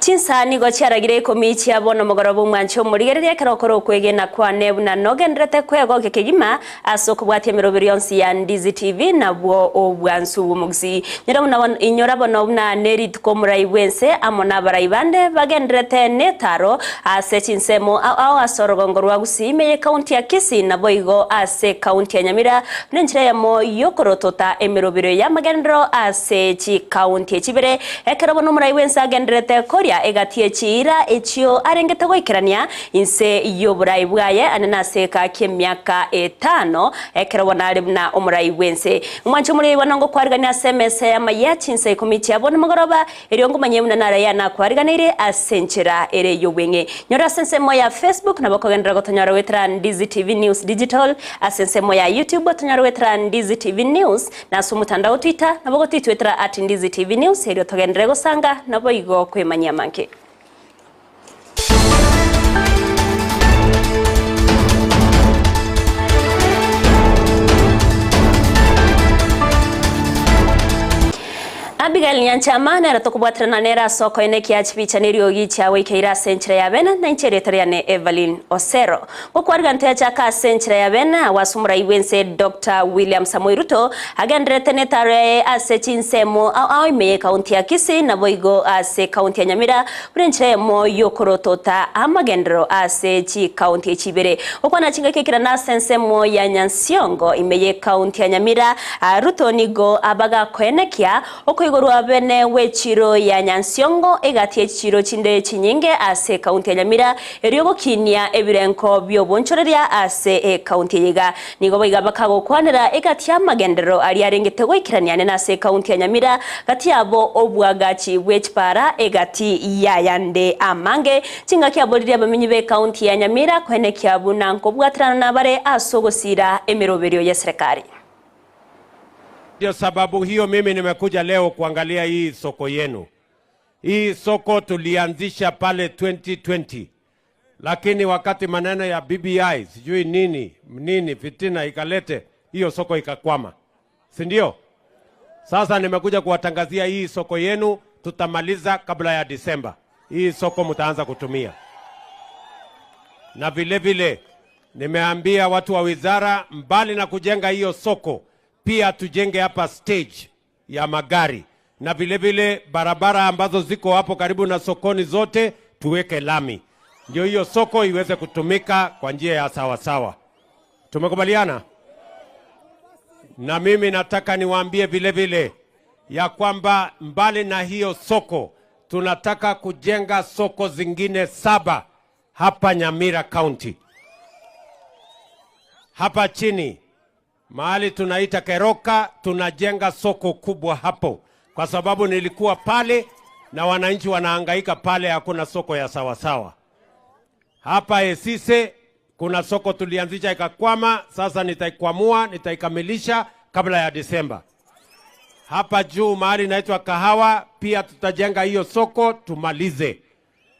Chinsa nigo chiaragire 10 chiabo nomogoroba omwancho omorigereria ekero okoro okwegena kwane buna nogenderete kwegokia kegima ase okobwatia emeroberi yonsi ya Ndizi TV nabwo obwansu bw'omogusii. Inyora bono buna nerituko omorai bwense amo n'abarai bande bagenderete netaro ase chinsemo ao ase orogongo rwa Gusii ime ye kaunti ya Kisii nabo igo ase kaunti ya Nyamira nenchera yamo yokorotota emerobero y'amagendero ase chikaunti echibere ekero bono omorai bwense agenderete koria egatie chiira echio arengete goikerania inse y'oborai bwaye ane nase eka miaka 5 ekero bono are buna omorai bwense omwancho omorei bono ngokwarigania ase emesa y'amaya chinsa 10 chiabo nomogoroba erio ngomanye buna naraya nakwariganeire ase enchera ere y'obweng'e nyora ase ensemo ya Facebook nabo kogendera gotonyora wetera Ndizi TV News Digital ase ensemo ya YouTube tonyora wetera Ndizi TV News na ase omotandao Twitter nabo gotitwetera at Ndizi TV News erio togendere gosanga nabo igo kwemanyia manke. Abigail Nyanchama nera tokubwatirana nera soko ene kia chibicha neriogi chiawe ikeira ase enchera ya bena na enchera etariane Evelyn Osero. Gokwariga ntecha ase enchera ya bena wasumura iwense Dr. William Samoei Ruto agenderete netare ase chinsemo ao ime kaunti ya Kisii nabo igo ase kaunti ya Nyamira bure enchera mo yokorotota amagendero ase chi kaunti echibere. Okwana chingakekira na ase ensemo ya Nyansiongo ime kaunti ya Nyamira Ruto nigo abaga koenekia okoigorwa bene wechiro ya Nyansiongo egati echiro chinde chinyinge ase kaunti ya Nyamira erio gokinia ebirenko byobonchoreria ase kaunti yiga nigo baiga bakagokwanera egati amagendero ari arengete goikirania na ase kaunti ya Nyamira gati yabo obwagachi bwechipara egati yayande amange chingaki aboriria abamenyi be kaunti ya Nyamira kwenekia buna nkobwatirana nabare asogosira emiroberio ya serikali. Ndio sababu hiyo mimi nimekuja leo kuangalia hii soko yenu. Hii soko tulianzisha pale 2020. Lakini wakati maneno ya BBI, sijui nini, nini fitina ikalete, hiyo soko ikakwama. Si ndio? Sasa nimekuja kuwatangazia hii soko yenu tutamaliza kabla ya Disemba. Hii soko mtaanza kutumia. Na vile vile nimeambia watu wa wizara mbali na kujenga hiyo soko pia tujenge hapa stage ya magari na vile vile barabara ambazo ziko hapo karibu na sokoni zote tuweke lami, ndio hiyo soko iweze kutumika kwa njia ya sawa sawa. Tumekubaliana? Na mimi nataka niwaambie vile vile ya kwamba mbali na hiyo soko tunataka kujenga soko zingine 7 hapa Nyamira County. Hapa chini mahali tunaita Keroka tunajenga soko kubwa hapo, kwa sababu nilikuwa pale na wananchi wanahangaika pale, hakuna soko ya sawa sawa. Hapa Esise kuna soko tulianzisha ikakwama, sasa nitaikwamua, nitaikamilisha kabla ya Disemba. Hapa juu mahali inaitwa Kahawa pia tutajenga hiyo soko tumalize.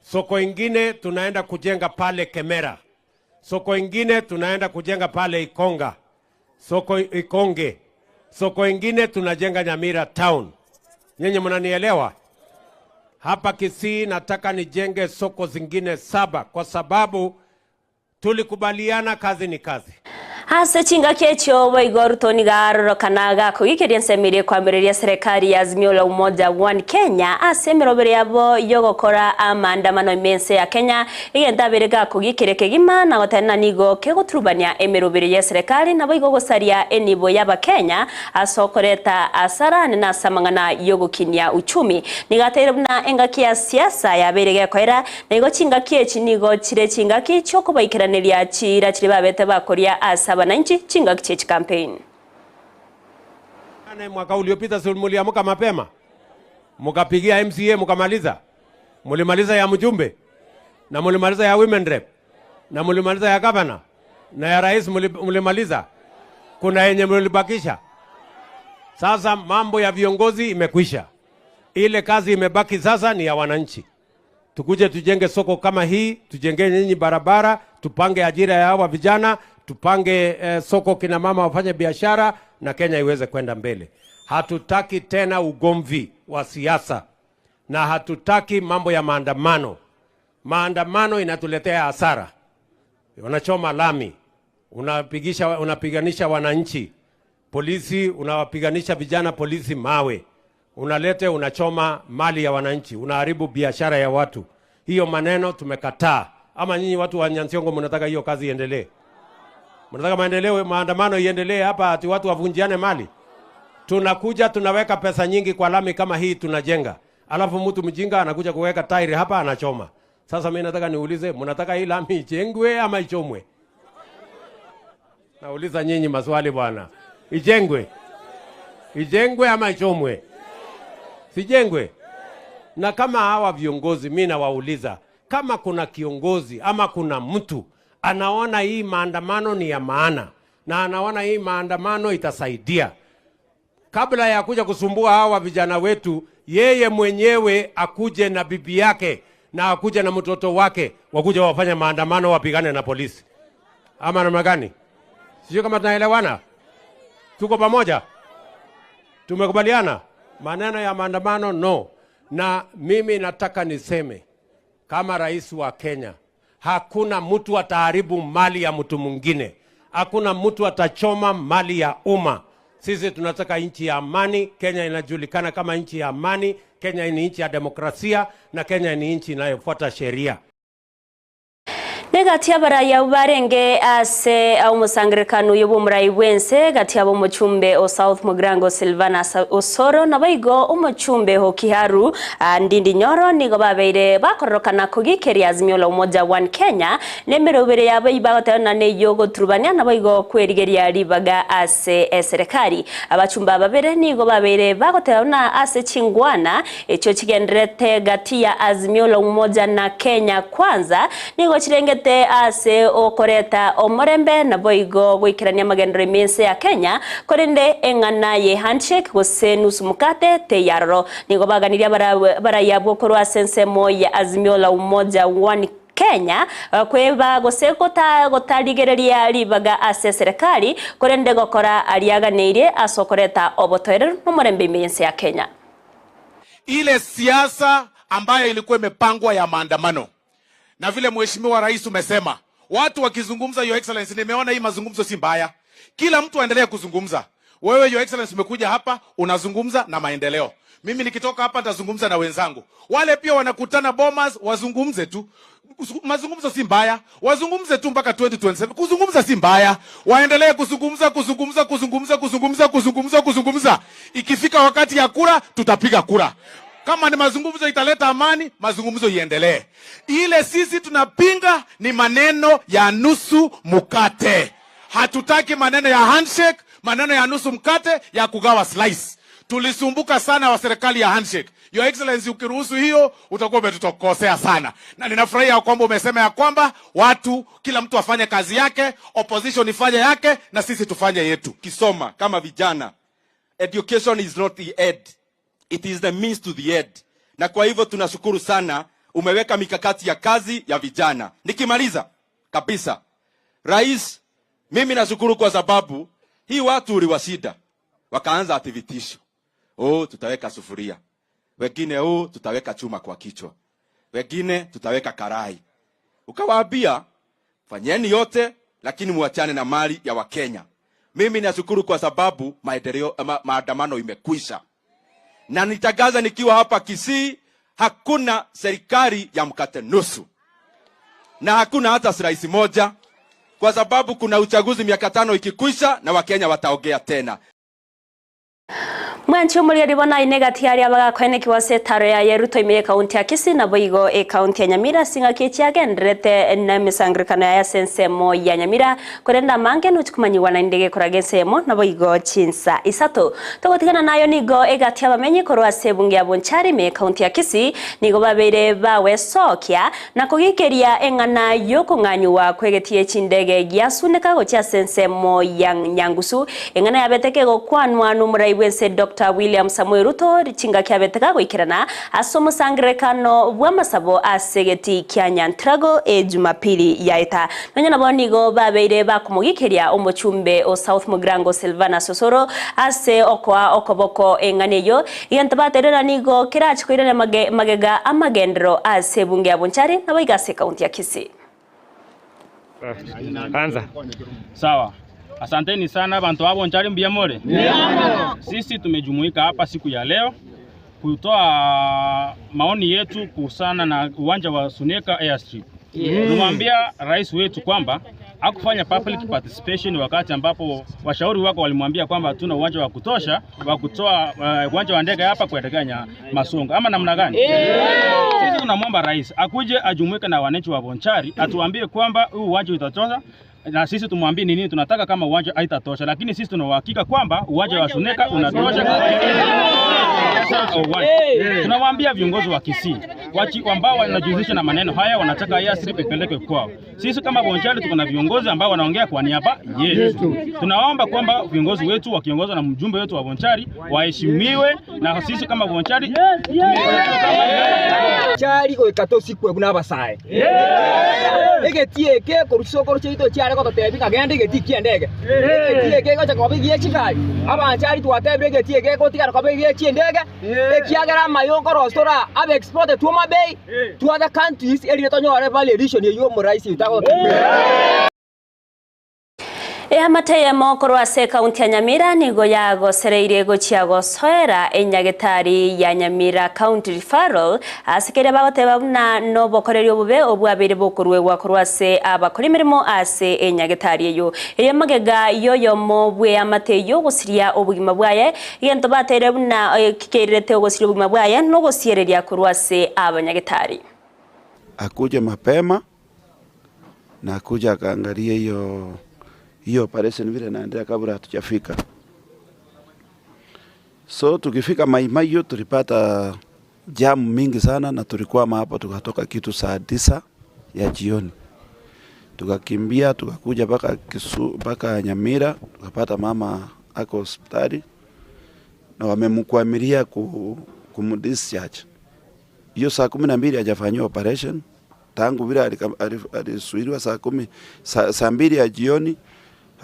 Soko ingine tunaenda kujenga pale Kemera. Soko ingine tunaenda kujenga pale Ikonga. Soko Ikonge. Soko ingine tunajenga Nyamira Town. Nyinyi mnanielewa? Hapa Kisii nataka nijenge soko zingine 7 kwa sababu tulikubaliana kazi ni kazi. Ase chingaki echo boigo Ruto nigarorokanaga kugikeria nsemire kwambĩrĩria serikali ya Azimio la Umoja One Kenya ase emirobere yabo yogokora amaandamano imense ya Kenya igentabere gakugikire kegima na gotena nigo kegoturubania emirobere ya serikali nabo igo gosaria enibo yaba Kenya asokoreta asarane na samangana yogokinia uchumi nigatere buna engaki ya siasa yabere gekoera na igo chingaki echi nigo chire chingaki chokobaikeraniria chira chiri babete bakoria asa wananchi chingaki chechi campaign. Mwaka uliopita si mliamka mapema mkapigia MCA mkamaliza, mlimaliza ya mjumbe na mlimaliza ya women rep na mlimaliza ya governor na ya rais mlimaliza, kuna yenye mlibakisha. Sasa mambo ya viongozi imekwisha, ile kazi imebaki sasa ni ya wananchi. Tukuje tujenge soko kama hii, tujenge nyinyi barabara, tupange ajira ya hawa vijana, tupange soko kina mama wafanye biashara na Kenya iweze kwenda mbele. Hatutaki tena ugomvi wa siasa. Na hatutaki mambo ya maandamano. Maandamano inatuletea hasara. Unachoma lami, unapiganisha wananchi, polisi unawapiganisha vijana polisi mawe, unalete unachoma mali ya wananchi, unaharibu biashara ya watu. Hiyo maneno tumekataa. Ama nyinyi watu wa Nyansiongo mnataka hiyo kazi iendelee? Mnataka maendeleo, maandamano iendelee hapa ati watu wavunjiane mali? Tunakuja tunaweka pesa nyingi kwa lami kama hii tunajenga, alafu mtu mjinga anakuja kuweka tairi hapa anachoma. Sasa mimi nataka niulize, mnataka hii lami ijengwe ama ichomwe? Nauliza nyinyi maswali bwana. Ijengwe? Ijengwe ama ichomwe? Sijengwe? Na kama hawa viongozi, mimi nawauliza, kama kuna kiongozi ama kuna mtu anaona hii maandamano ni ya maana na anaona hii maandamano itasaidia, kabla ya kuja kusumbua hawa vijana wetu, yeye mwenyewe akuje na bibi yake na akuje na mtoto wake, wakuja wafanye maandamano, wapigane na polisi. Ama namna gani? Sio kama tunaelewana? Tuko pamoja? Tumekubaliana? Maneno ya maandamano no. Na mimi nataka niseme kama rais wa Kenya, hakuna mtu ataharibu mali ya mtu mwingine. Hakuna mtu atachoma mali ya umma. Sisi tunataka nchi ya amani. Kenya inajulikana kama nchi ya amani. Kenya ni nchi ya demokrasia na Kenya ni nchi inayofuata sheria. Negatia baraya barenge ase au musangrekano yobo murai bwense gatia bo muchumbe o South Mugrango Silvana Osoro na baigo omuchumbe ho Kiharu Ndindi Nyoro nigo babeire bakororokana kugikeria Azimio la Umoja One Kenya nemerobere yabo ibagatana ne yogo turubania na baigo kwerigeria ribaga ase serikali abachumba babere nigo babeire bagotana ase chingwana echo chigendrete gatia Azimio la Umoja na Kenya Kwanza nigo chirenge te ase okoreta omorembe na boigo goikerania magendero imense ya Kenya korende eng'ana ye handshake gose nusu mukate te yaroro nigo baganiria baraya bokorwa ase ensemo ya Azimio la Umoja One Kenya kweba gose gotarigereria ribaga ase serikali korende gokora ariaganeirie ase okoreta obotoereru nomorembe imense ya Kenya. Ile siasa ambayo ilikuwa imepangwa ya maandamano, na vile Mheshimiwa Rais umesema, watu wakizungumza, Your Excellency, nimeona hii mazungumzo si mbaya. Kila mtu aendelee kuzungumza. Wewe Your Excellency umekuja hapa unazungumza na maendeleo. Mimi nikitoka hapa nitazungumza na wenzangu. Wale pia wanakutana Bomas wazungumze tu. Mazungumzo si mbaya. Wazungumze tu mpaka 2027. Kuzungumza si mbaya. Waendelee kuzungumza, kuzungumza, kuzungumza, kuzungumza, kuzungumza, kuzungumza. Ikifika wakati ya kura tutapiga kura. Kama ni mazungumzo italeta amani, mazungumzo iendelee. Ile sisi tunapinga ni maneno ya nusu mkate. Hatutaki maneno ya handshake, maneno ya nusu mkate ya kugawa slice. Tulisumbuka sana wa serikali ya handshake. Your Excellency, ukiruhusu hiyo utakuwa umetutokosea sana. Na ninafurahia kwamba umesema ya kwamba watu, kila mtu afanye kazi yake, opposition ifanye yake na sisi tufanye yetu. Kisoma kama vijana, education is not the end. It is the means to the end. Na kwa hivyo tunashukuru sana umeweka mikakati ya kazi ya vijana. Nikimaliza kabisa, Rais, mimi nashukuru kwa sababu hii watu uliwashinda. Wakaanza ati vitisho. Oh, tutaweka sufuria. Wengine oh, tutaweka chuma kwa kichwa. Wengine tutaweka karai. Ukawaambia fanyeni yote lakini muachane na mali ya Wakenya. Mimi nashukuru kwa sababu maendeleo, maandamano imekwisha. Na nitangaza nikiwa hapa Kisii, hakuna serikali ya mkate nusu. Na hakuna hata rais moja, kwa sababu kuna uchaguzi miaka 5 ikikwisha na Wakenya wataongea tena. Mwanchi umurieri bona inegati aria bagakweneki setaro ya Yeruto ime kaunti ya Kisii na boigo e kaunti ya Nyamira singaki chiagenderete na misangirikano ya sensemo ya Nyamira kurenda mange nuchikumanyiwa na indege kuragensemo na boigo chinsa isato togotigana nayo nigo egati abamenyi korwa sebunge ya Bonchari me kaunti ya Kisii nigo babere bawe sokia na kugikeria eng'ana yokung'anywa kwegetie chindege giasuneka gochia sensemo ya Nyangusu eng'ana yabeteke gokwanwa numurai wense Dr. Dr. William Samoei Ruto richinga kiabeteka goikerana ase omosangerekano bwa masabo ase geti kia Nyantrago e Jumapili yaeta nonya nabo nigo babeire bakumugikeria omochumbe o South Mugrango Silvana Sosoro ase okoa okoboko eng'aneyo igento baterera nigo kerachi koirana magega amagendero ase bunge ya Bonchari nabo igase kaunti ya Kisii. Anza. Sawa. Asanteni sana bantu wa Bonchari mbiyamore. Sisi tumejumuika hapa siku ya leo kutoa maoni yetu kuhusiana na uwanja wa Suneka Airstrip. Tumwambia rais wetu kwamba hakufanya public participation wakati ambapo washauri wako walimwambia kwamba hatuna uwanja wa kutosha wa kutoa uwanja wa ndege hapa kuelekea Masongo ama namna gani? Sisi tunamwomba rais akuje ajumuike na wananchi wa Bonchari atuambie kwamba huu uwanja utatosha, na sisi tumwambie nini tunataka kama uwanja haitatosha, lakini sisi tuna uhakika kwamba uwanja wa Suneka unatosha. Tunawaambia viongozi wa Kisii ambao wanajihusisha na maneno haya wanataka airstrip ipelekwe kwao. Sisi kama Bonchari tuko na viongozi ambao wanaongea kwa niaba yetu. Tunaomba kwamba viongozi wetu wakiongozwa na mjumbe wetu wa Bonchari waheshimiwe, na sisi kama Bonchari Bonchari ko ikatosi kwe kuna basae. Egetie ke korusoko cheito chiare ko totebi kagende geti kiendege. Egetie ke gocha kobe giechikari. Abanchari twatebire egetie ke gotigara kobe giechindege. Ekiagera mayongo rostora abe export to Homa Bay to other countries eri tonyore validation yeyo muraisi utago. Eamate mokoro ase kaunti ya Nyamira nigo yagosereire gochia gosoera enyagetari ya Nyamira County Referral asekere bagoteba buna nobokoreri obube obwabire bokorwegwa korwa ase abakora emirimo ase enyagetari eyo eye magega yoyomo bwe amate yo gosiria obugima bwaye egento batere buna kikererete ogosiria obugima bwaye nogosiereria korwa ase abanyagetari. Akuje mapema na akuja akaangalia hiyo operation vile naendelea kabla hatujafika. So tukifika Maimayo tulipata jamu mingi sana na tulikuwa hapo tukatoka kitu saa 9 ya jioni. Tukakimbia tukakuja mpaka mpaka Nyamira, tukapata mama ako hospitali na wamemkwamilia kumdischarge. Hiyo saa 12 hajafanyiwa operation tangu vile alisuiliwa saa 10 saa 2 ya jioni.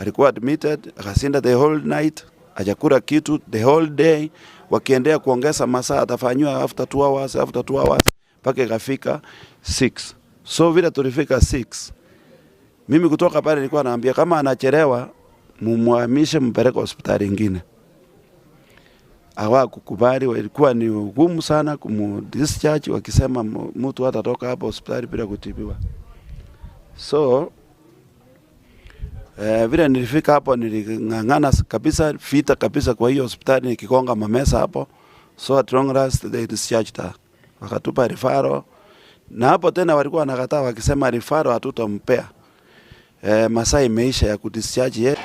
Alikuwa admitted, akasinda the whole night, hajakula kitu the whole day. Wakiendelea kuongeza masaa atafanywa after 2 hours, after 2 hours mpaka ikafika 6. So vile tulifika 6, mimi kutoka pale nilikuwa naambia kama anachelewa mumhamishe mpeleke hospitali nyingine. Hawakukubali, ilikuwa ni ugumu sana kumdischarge, wakisema mtu hatatoka hapo hospitali bila kutibiwa. So vile nilifika hapo niling'ang'ana kabisa, vita kabisa kwa hiyo hospitali, nikigonga mamesa hapo. So at long last they discharged her. Wakatupa referral. Na hapo tena walikuwa wanakataa wakisema referral hatutampea. Masaa imeisha ya kudischarge yeye.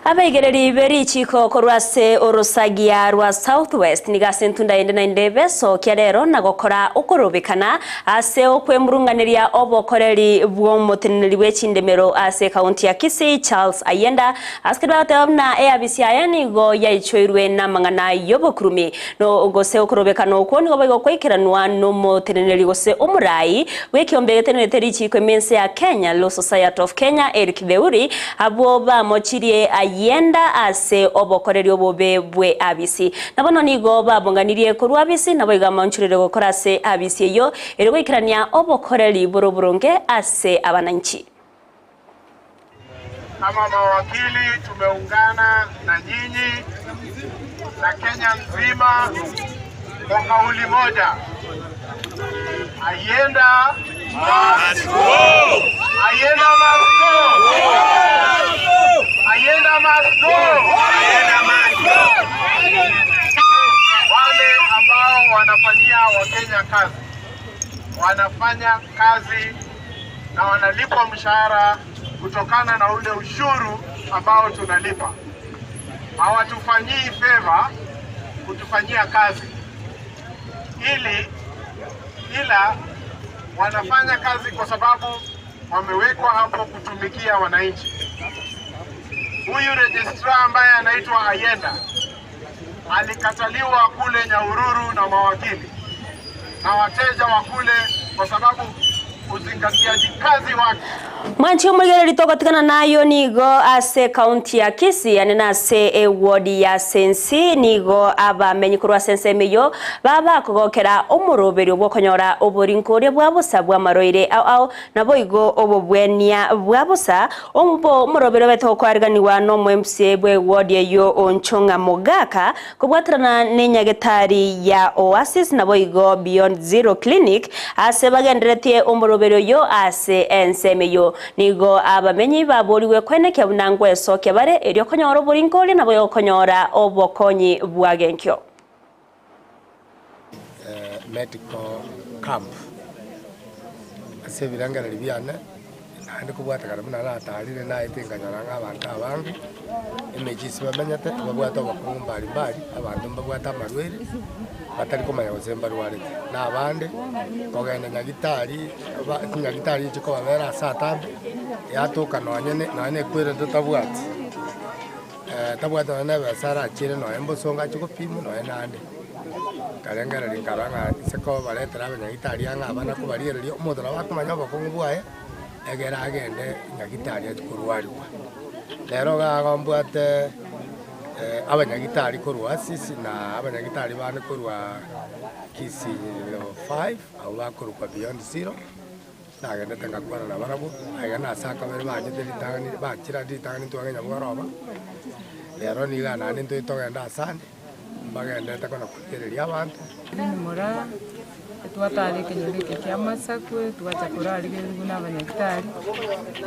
Abaigereri berichiko korwase orosagia rwa Southwest nigase ntunda ende na ndebe so kiarero na gokora okorobekana ase okwemurunganeria obokoreri bw'omoteneri bw'echindemero ase kaunti ya Kisii Charles Ayenda asikirwa na ABC nigo yaichoirwe na mangana yobokurumi no gose okorobekana okwo nigo baigokwekeranwa no moteneri gose omurai wekiombegete terichiko emense ya Kenya Law Society of Kenya Eric Theuri abo bamochirie Ayenda ase obokoreri obobe bwe abisi nabono nigo babonganirie korwa abisi nabo igamanchurire gokora ase abisi eyo eri goikerania obokoreri boroboronge ase abananchi. Kama mawakili tumeungana na nyinyi na Kenya nzima kwa kauli moja: Ayenda must go! Ayenda must go! Ayenda must go! Ayenda must go! Wale ambao wanafanyia Wakenya kazi, wanafanya kazi na wanalipwa mshahara kutokana na ule ushuru ambao tunalipa. Hawatufanyii favor kutufanyia kazi, ila wanafanya kazi kwa sababu wamewekwa hapo kutumikia wananchi. Huyu registrar ambaye anaitwa Ayenda Alikataliwa kule Nyahururu na mawakili na wateja wa kule kwa sababu uzingatiaji kazi wake. Mwanchi omurigereri togotigana nayo nigo ase county ya Kisii ane nase eward ya Sensi nigo abamenyi korwa sense emeyo baba kogokera omoroberi obwokonyora oborinkoria bwa bosa bwa maroire au au nabo igo obobwenia bwa bosa omubo omoroberi obetokwarganiwa no MCA bwe ward eyo Onchonga Mogaka kobwaterana nenyagetari ya Oasis nabo igo Beyond Zero Clinic ase bagenderetie omoroberi oyo ase ensemeyo nigo abamenyi baboriwe kwenekya bunangwe esoke bare eryo konyora oboringori nabo yokonyora obokonyi bwagenkyo. Medical camp ase birangarari byane nandi kubwatakana muna natarire naitenganyora ng'abantu abange emechisi bamenyete babwata obokungu mbali mbali abandu mbabwata amarwere batari kumanya gose mbarwarete na abande kogenda nyagitari nyagitari chikobabera ase atambe yatuka nonye kwere totabwati tabwati nonye ebesa achire nonye mbosonga chigopimwa nonye nande karengereri nkaranga iseko baretera abanyagitari ang'a abana kobariereria omonto nabo akomanya obokungu bwaye egera agende nyagitari achikorwariwa rero gagombwate abanyagitari korwa Asisi na abanyagitari bane korwa Kisii level 5 abo bakorwa Beyond Zero nagendete ngakwana na barabwo aiga nasaka bari bachete ritang'ani bachira ritang'ani twagenya bworoba rero niga nande ntitogenda asande mbagendete kona kutereria abantu nimura twatari kenyori kia masakwe twacha kurarigerwa n'abanyagitari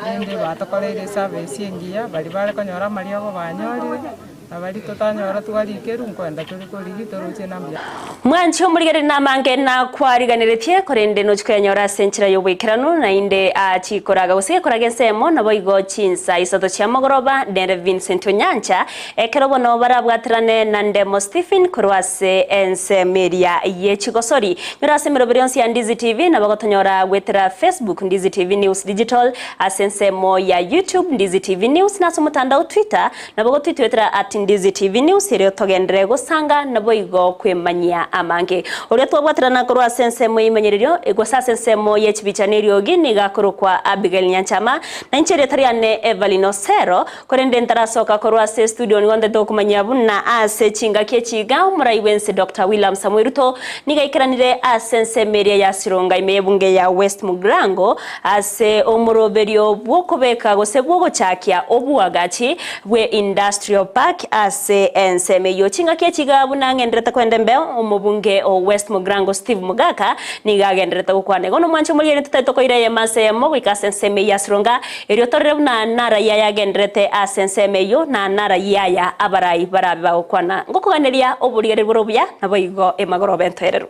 nende batokoreire service engiya bari bare konyora mariogo banyorire abari totanyora twarikeru nkwenda turi korigi toruche nambya. Mwanchi omurigere namange na kwariganiretie korende nochikanyora senchira yobwekerano na inde achikoraga gose koraga ensemo nabo igo chinsa isato chia mogoroba nere Vincent Onyancha ekero bono barabwaterane na Ndemo Stephen korwase ensemeria yechigosori nyora semeroberi onsi ya Ndizi TV na bagotonyora gwetera Facebook Ndizi TV News Digital ase ensemo ya YouTube Ndizi TV News na mutandao Twitter na bagotwitwetera at Ndizi TV News ero togendere gosanga nabo igo kwemanyia amange uria twabwaterana korwa sensemo imenyererio egosa sensemo yechibichanerio gini gakorokwa Abigail Nyanchama na inchere tariane Evelyn Osero korende ntarasoka korwa se studio ngonde dokumanya buna ase chinga kechiga umurai wense Dr. William Samuel Ruto nigaikeranire ase nsemeria ya Sironga imebunge ya West Mugrango ase omoroberio bwokobeka gose bwogochakia obuagachi bwe Industrial Park ase enseme chinga kechiga buna ngendereta kwende mbeo omobunge o West Mugrango Steve Mugaka nigagendereta gukwane gono mwancho muri tutaitokoire yemase mogwika senseme ya Sironga erio torere buna nara ya yagenderete asenseme yo na nara yaya abarai barabe bagukwana ngokuganeria oburigere burobuya nabo igo emagorobe ntoerero.